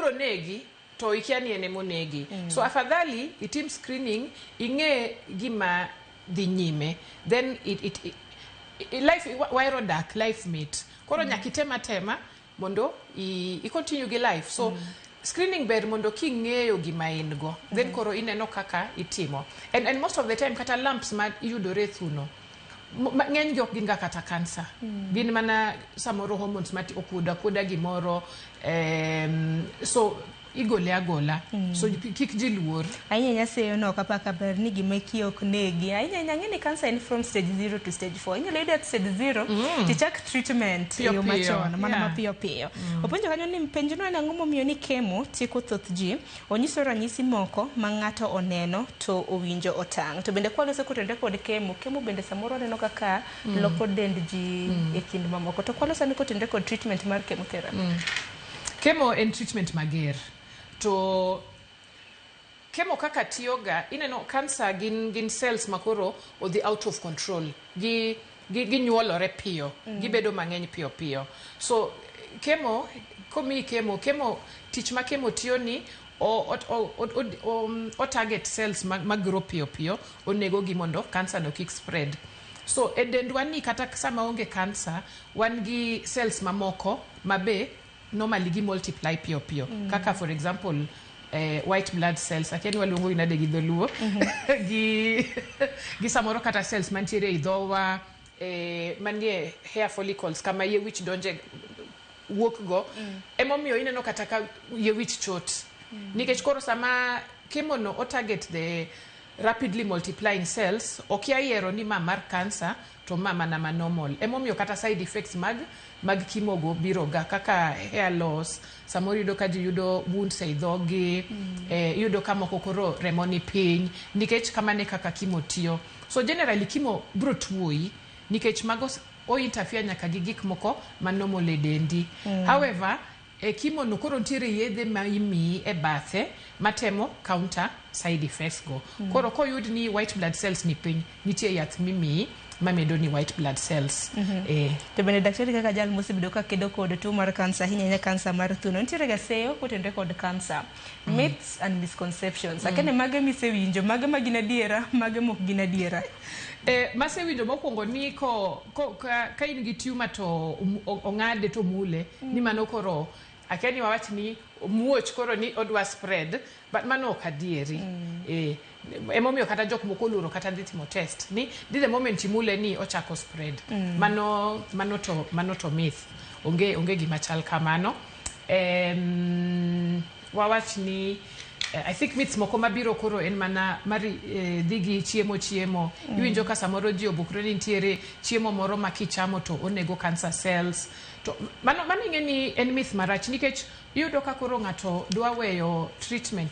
Obro negi to ikia ni en emonegi. So afadhali itim screening, ing'e gima dhi nyime, then it life wahero dak, life mit koro nyaka item atema mondo i continue gi life. So screening ber mondo king'eyo gima in go, then koro ineno kaka itimo. And most of the time, kata lumps ma yudore e thuno, ng'eny gi ok gin ga kata cancer, gin mana samoro hormones ma okuodo akuoda gimoro, so igole agola. So kik ji luor. Ahinya ahinya seyo no ok apaka ber ni gima ikia ok negi. Ahinya ahinya ang'e ni cancer en from stage 0 to stage 4. Inyalo yudo at stage 0 tichak treatment e Piyo yo piyo, machon mana mapiyo piyo. Openjo kanyo ni penjono en ang'o momiyo ni chemo tieko thoth ji? Onyiso ranyisi moko ma ng'ato oneno to owinjo otang'. To bende kwaloso kotenore kod chemo, chemo bende samoro waneno kaka loko dend ji e kind mamoko. To kwaloso ni kotenore kod treatment mar chemotherapy. Chemo en treatment mager. To chemo kaka tiyoga, ineno cancer gin cells makoro odhi out of control. Gi ginyuolore piyo, gibedo mang'eny piyo piyo. So chemo, komiyi chemo, chemo tich ma chemo tiyo ni o target cells ma grow piyo piyo, onego gi mondo cancer no kik spread. So e dendwa ni, kata sama onge cancer, wan gi cells mamoko ma be normally gi multiply piyo piyo, kaka for example white blood cells, akia ni waluongo gi nade gi dholuo, gi samoro kata cells mantiere e dhowa, manie hair follicles, kama yie wich donje wuok go. Emomiyo ineno kata ka yie wich chot, nikech koro sama chemo no o target the rapidly multiplying cells, okia yiero ni ma mar cancer to ma mana ma normal. Emomiyo kata side effects mag chemo go biro ga kaka hair loss, samoro iyudo ka ji yudo wounds ei dhogi, iyudo ka moko koro remo ni piny, nikech kamano e kaka chemo tiyo. So generally chemo bro tuoyi nikech mago o interfere nyaka gi gik moko ma normal e dendi. However, e chemo no koro nitiere yedhe ma imiyi e bathe matemo counter side effects go. Koro koyud ni white blood cells ni piny, nitie yath mimiyi mamedo ni white blood cells. To bende, daktari, kaka jal mosebedo ka kedo kod tuo mar kansa, ahinya ahinya kansa mar thuno, nitiere ga seyo kotenore kod kansa, myths and misconceptions. Akia ni mage misewinjo, mage ma gin adiera, mage mok gin adiera? Masewinjo mokwongo ni ko ka in gi tumor to ong'ade to mule ni mano koro akia ni wawach ni muoch koro ni odwa spread, but mano ok adieri. Emomiyo kata jok moko oluoro kata dhi timo test ni di the moment imule ni ochako spread. Mano to myth, onge gima chal kamano. Wawach ni I think myths moko mabiro koro en mana mar dhi gi chiemo. Iwinjo ka samoro ji obukre ni nitiere chiemo moro ma kichamo to onego cancer cells, to mano ing'e ni en myth marach, nikech iyudo ka koro ng'ato dwa weyo treatment.